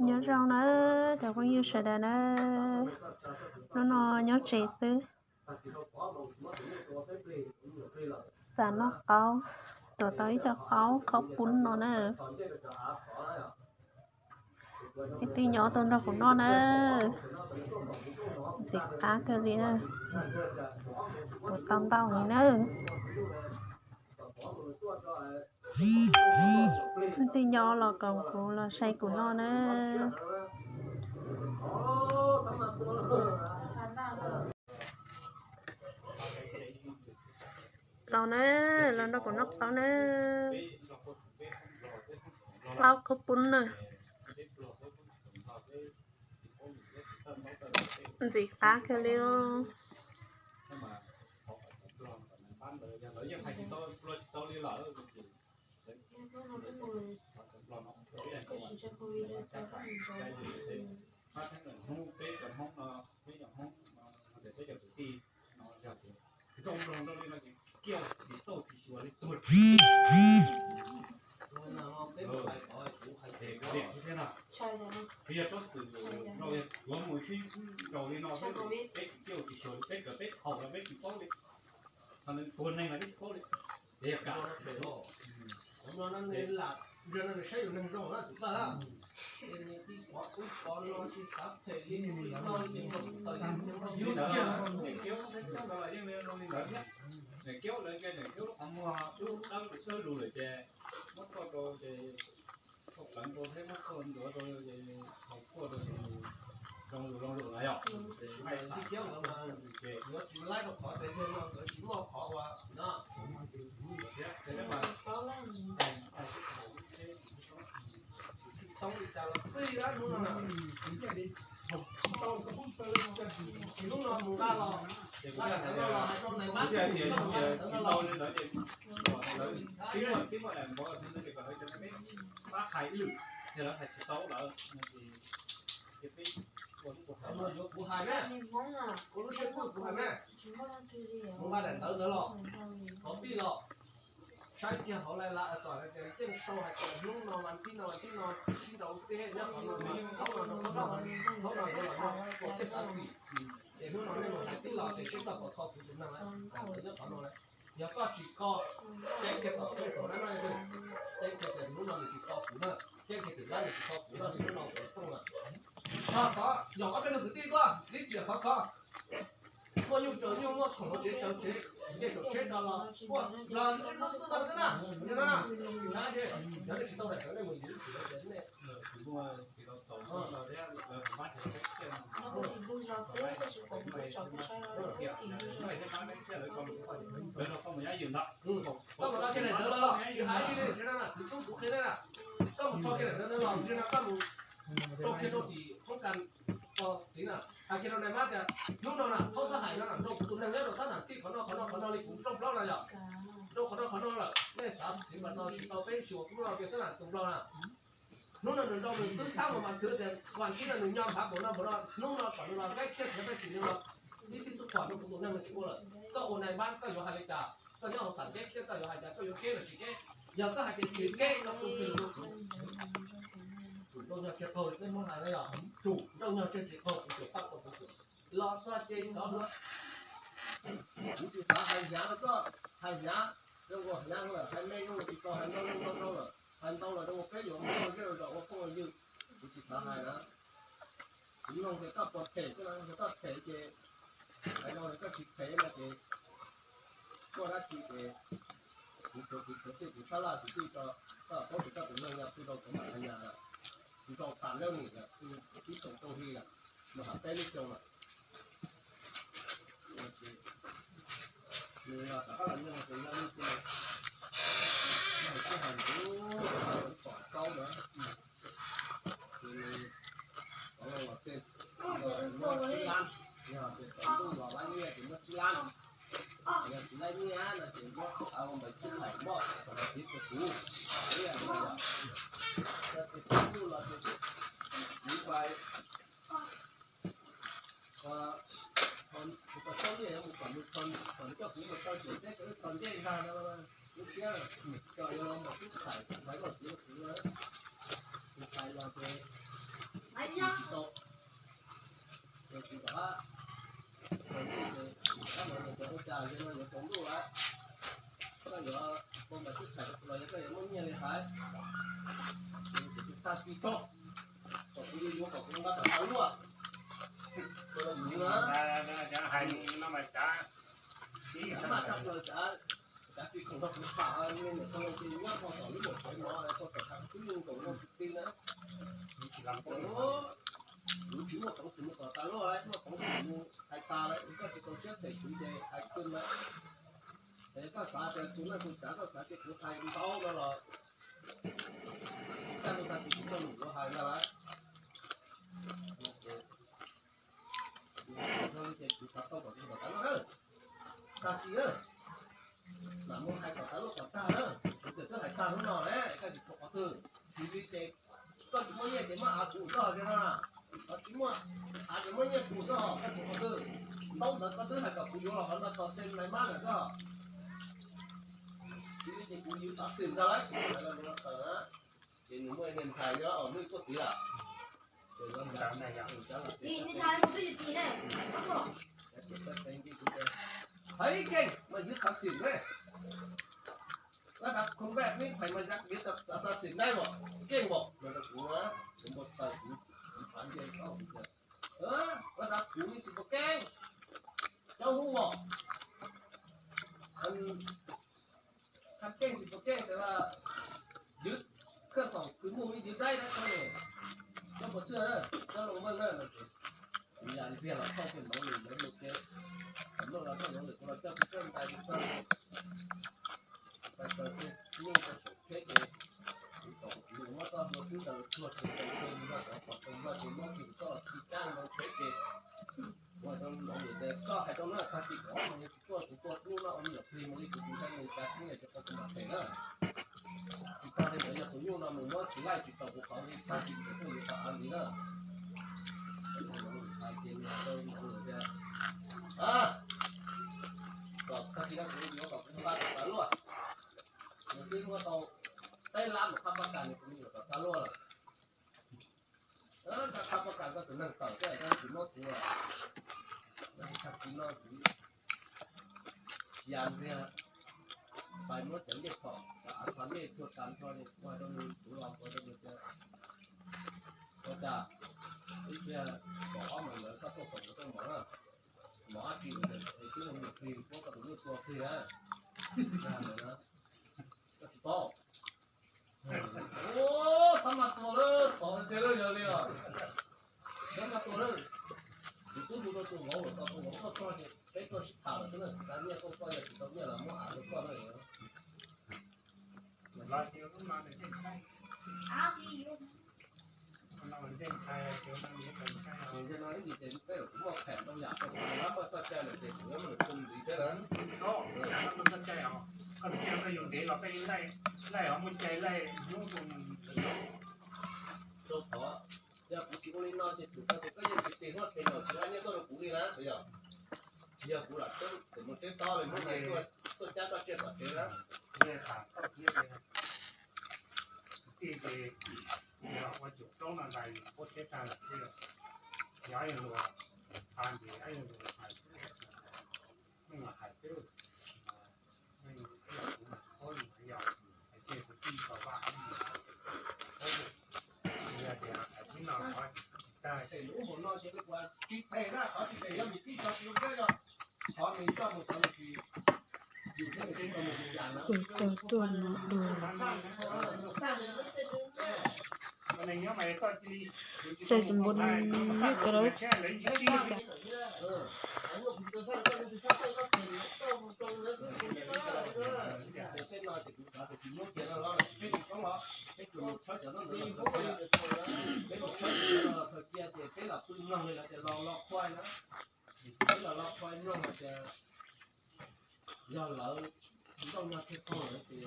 Nyob zoo na cov phooj ywg sawv daws na, hnub no nyob tsev xwb, xav noj qaub, tuav tau ib co qaub khaub poob no na. Ib tij nyob tuaj nrog kuv noj na, ntxim qab kawg li na, tuav tau ntau li na. Ib tij nyob los koom kuv los saib kuv noj na. Los na, los nrog kuv noj qaub na. Qaub khaub poob na. Ntxim qab kawg li. Ua no nws saib yus neeg zoo na txiv Paj na. Ces nws tib qhov ub qhov no tsis xav phem li no ces nws tawm yus neeg zoo na. Niam Kiaub, niam Kiaub ntawd los yeej zoo li ntawd thiab. Niam Kiaub lawv ces niam Kiaub lub qhov muag dub dawb dawb lug lawm ces muab tuaj rau ces tuaj pleev rau thiab muab tuaj ntxuav rau ces haus tuaj rau ces zoo lug zoo lug na yom. Ces nqaij xav Niam Kiaub ntawd mas ces yuav tsis laib rau qhov tias yog no nkawd tsis muaj qhov ua no. Thiab ces peb mas tsis tau li cas los twb hnub no na. Hnub no mus nqa los, nqa daim tawv no los hais rau nais mab, nqa daim tawv no los. Pab hais ib lwm, yog lawv hais tsis tau lawm, ces peb ua lub kuv hais, yuav kuv hais na, ua lub siab kuj kuv hais na. Mus nqa daim tawv ntawd los, thov pij los, saib kiag hauv lai la xom hais tias yeej sau hais tias hnub no vas thib no vas thib no sib nraus teb nyob qhov no, thaub no rau thaub no, thaub no rau los no, ua tej xav xim. Ces hnub no nej mus hais tib los ces seb koj puas kho kuv tus neeg lawm, nyob qhov no lawm. Yog koj tsis kho, ceeb kiag tom tej thaum dab no, ceeb kiag tias hnub no nws tsis kho kuv na, ceeb kiag tias dab nws tsis kho kuv no, hnub no kuv tooj lawm. Yog qhov, yog ob peb tug kwv tij tuaj txiv riam khov kho, muaj nyuj tsaws nyuj, muaj khoom hauv tsev tsaws tsev, ncej saum tsheb rau los, ua los ib lub xub no xwb na, yog no na, yog nej tsis tau daim tawv nej mus yuav ib txhis lawv tias nej Koj mus nqa kiag daim ntawv los los, tsis hais li, txiv tub kuv qhia nej na. Koj mus rho kiag daim ntawv ntawd los, tsis hais koj mus rau kiag rau tim hoob kas, txiv na, hais kiag rau nais mab tias hnub no na, thaub xab hais no na, rau kuv tus neeg nyob rau sab nam tij qhov no qhov no qhov no li kuv nrauj plaub na yom, rau qhov no qhov no lawm, nej xav txiv mas tau tsis tau peb tsis ua kuv noj kiag sab nam tus nplaug na. Hnub no nws nrau nws twb xab mas mas twv tias vas thib no nws nyob nphav npaum no npaum no, hnub no kom nws los nqaij khiab xav peb xim nws los ib tib xub khuam rau kuv tus neeg nws tsis ua lawm. Koj ua nais mab koj yuav hais li cas? Koj nyob hauv xam keb thiab koj yuav hais tias koj yuav keb los tsis keb? Yog koj hais tias tsis keb no kuv tsis yuav. Tsum nrauj nyuag tseg qaug li peb Hmoob hais na yom, tsum nrauj nyuag tseg tsis qaug kuv tseem pab tau kuv tseem los txog ces cov hluas, kuv tsis xav hais hnyav rau koj, hais hnyav zoo ua hnyav lawm, hais me zoo tsis tau, hais ntau zoo ntau ntau lawm, hais ntau lawm zoo ua peb yuav muaj zej zaum ua phooj ua ywg, kuv tsis xav hais na. Kuv mloog ces koj puas them xwb na, yog koj them ces hais no, koj tsis them no ces muaj dab tsi ces kuv, kuv, kuv, kuv sab laj kuv twb tso, koj paub tias koj tus neeg yog pw rau cov mam nyas lawm, kuv rau tas leej nim lawm, kuv tib xyoos rau hli lawm, mas ham peb lub xyoo lawm. Nws los rov qab los nyob ces yog li ces nws tsis hais ntuv, nws pom txaub na, ces nws los los xij, muaj tsib lab, yog tias tsaus ntuj los lab nyiaj ces muaj tsib lab, yog tsis lab nyiaj no ces muab ua npaim xib thaim moj kom npaim xib txog kuv, yog tias tsaus ntuj los ces kuv npaim Kuv tau txob nyiaj yuav mus kom nws, kom nws coj kuv mus tau ciam teb kom wb txog ncej ntag no, lub siab, cov yuav los npaum xib thaim npaim koj txiv kuv. Tag kis tso, kom kuv yuav kom kuv nqa kom tau luaj. Hais no mas tsav, tsav tsis khoom no kuv tham, nej niam tau los ces nyob tau tom lub nram tsev mov, tau tom tham twb zoo nkaus no tsis ti na. Kuv tsis muaj peev xwm mus kom tau luaj, muaj peev xwm mus hais tas lawm, koj tsis tau siab them kuv ces hais kawg na. Es koj xav tias tus neeg tus tsav koj xav tias kuv hais ntau no los kaj ntug tag kis kuv muaj lus yuav hais ntag lauj. Ces kuv xav tau kom kuv kom tau luaj na. Tag kis mam mus hais kom tau luaj kom tag na. Kuv twb hais tag hnub no lawm, koj tsis pom qhov twg. Tsis li ces koj tsis muaj nyiaj ces muab av kuv txog thiab na. Koj tsis muaj av ces muab nyiaj kuv txog, koj tsis pom qhov twg. Ntaub ntawv koj twb hais kom kuv yuav los qhov no tau xeem nais mab lawm txog. Tsis li ces kuv yws xav xwm ntag lauj, kuv hais los no tawm na. Ces nws muaj ib niag ntxhais nyob os, muaj ib tuaj tid lawm. Hais keej mas yus xav xwm ne. Ua dav khoom npaj neb phais mas yus xav xwm ne, keej npaum no rau kuv, kuv npau taws kuv, kuv phav ntiag kuv tias, ua dav kuv neb tsis puas keej, cov hu os. Qhov keej tsis puas keej tas yus khawb khoom khwv muj ib yus daib dab tsi ne, cov puas xwb na, cov loo meej na no ces yam ntxiag los thauj kiag ntawd lawm ntawd mus ces, kom loj los thauj ntawd lawm kuv los coj kuv coj ntais kuv txog, pais taws kiag nyuj rau saum tsheb ces kuv kom kuv muab txoj hlua twb taws tsuag tsuag taws tsuag li no cov pom taws nplog ces muab kiag kuv txoj los txi cab ntawd tsheb ces kuv hais rau Noov Lwm tias koj hais rau na, tag kis kaum ob moos yog tsis tuaj kuv tuaj hnub no ua me nyuam plig mus li kuv tus ntxhais mus cas kuv niam tsis tau kuv mam phem na. Tsis tau li ntawd yog tus nyuj no mus muab tsis laij tsis tau kuv qhov li tag kis kuv tuaj yuav tau av ntxiv na. Hais ces nws hais rau Noov Lwm tias, kom tag kis no kuv yuav kom kuv nqa kom tau luaj. Nws twb muab tau peb lab mus qhab pab kas nws kuv yuav kom tau luaj lawm. Nqa qhab pab kas koj tus neeg tawm thiab koj tsis muab kuv. Tag kis no kuv ya ntxiag pais muab cov ncej txhom cov av txhom ncej tuag tas nrho ces kuv hais rau nws kuv los kuv rau nws tias, ua cas ib pliag kaum ob moos ntawd koj tuaj foom kuv tuaj mov na, mov dab tsi es twb ua me nyuam plig muab koj tus nyuj tua plig na. Koj tsis paub. Xab mas tua lawm, qhov tiag lawm yog li os. Xab mas tua lawm. Kuv twb hu rau tus vauv lawm, tus vauv tuaj txog ces peb tuaj sib tham lawm xwb na, xav nyiaj tuaj koj, yog tsis tau nyiaj los muab av rau koj na. Tus no ib ntsis ces peb kuv muaj phem ntau yam rau kuv, kuv muab koj txoj cai lawm ces kuv yuav muab nws tua ntxiv thiab na. Txoj cai os, koj tus cai koj yug ntev los koj yeej laij, laij ho muaj cai laij hnub rau thov. Yog kuv tsis ua li no ces thaum koj tias koj yeej tsis tig huab tes nkaus tsis hais nyiaj tuaj rau kuv li na, yog. Yog kuv lam txawm mus teb tob li muab nyiaj tuaj cab koj tsiaj tom tsev na. Yog ua cum plaub no ntais puab teb tag lawm thiab, yog ib yam luag, a, ces ib yam luag hais, meej hais xwb, meej ib yam kuv mas tsis paub li, yog hais tias kuv tij tau vaj, yog tias hais tib no tsis tag. Lub hauv no ces kuv tsis them na, qhov tsis them yog nws tij tau kuv thiab yog qhov nws coj mus cov nws tsis Ces koj tuaj no dua. Xais npua no nyob cov lawv tib xav. Yog lawv nrauj nyog thiaj tau lawm ces